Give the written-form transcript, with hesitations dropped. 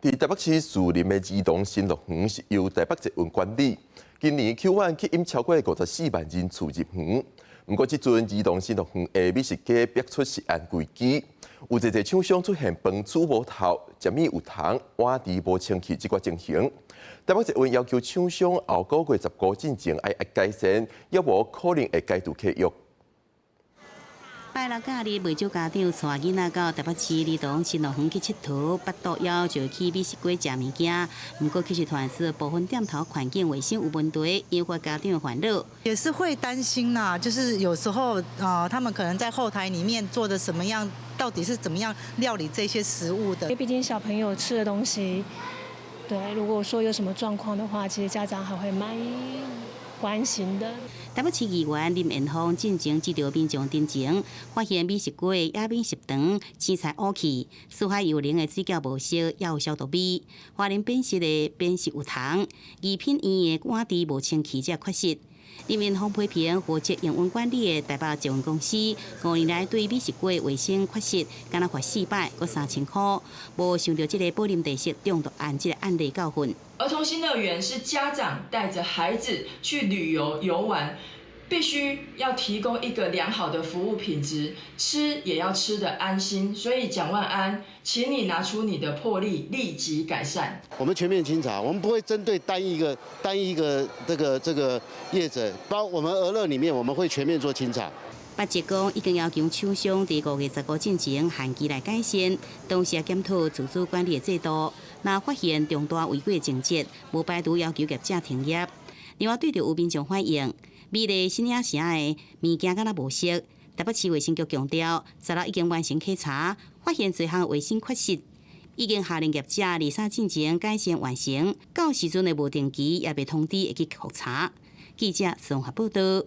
佇台北市士林的兒童新樂園是由台北捷運管理，今年 Q1 吸引超過54萬人次入園。毋過這陣兒童新樂園的美食街逼出食安危機，有濟濟廠商出現飯煮無透、食物有蟲、碗池無清氣這寡情形。台北捷運要求廠商後個月十五進前愛改善，猶無可能會解除契約。拜六假日，袂少家長帶囡仔到台北市兒童新樂園去𨑨迌，腹肚枵就去美食街食物件。毋過，其實團是部分店頭環境衛生有問題，引發家長煩惱。也是會擔心啦，就是有時候啊，他們可能在後台裡面做的什麼樣，到底是怎麼樣料理這些食物的？因為畢竟小朋友吃的東西，對，如果說有什麼狀況的話，其實家長還會蠻關心的。台北市議員林彦峰進前指著民眾陳情，發現美食街野美食場青菜烏去，四海遊輪的水餃無熟，也有消毒味，華人扁食的扁食有蟲，義品園的碗池無清氣這缺失。林彦峰批評負責營運管理的台北捷運公司，5年來對美食街衛生缺失，敢若罰四擺，閣3000箍，無想著這个寶林地色中毒案這个案例教訓。兒童新樂園是家長帶着孩子去旅遊遊玩，必須要提供一個良好的服務品質，吃也要吃得安心。所以蔣萬安，請你拿出你的魄力，立即改善。我們全面清查，我們不會針對單一個這個業者，包括我們兒樂裡面，我們會全面做清查。北捷講已經要求廠商佇5月15進前限期來改善，同時也檢討自主管理的制度。若發現重大違規情節，無排除要求業者停業。另外，對著有民眾反映，美麗新影城的物件敢若無熟，台北市衛生局強調，16已經完成稽查，發現濟項衛生缺失，已經下令業者23進前改善完成，到時陣的無定期也袂通知會去復查。記者綜合報導。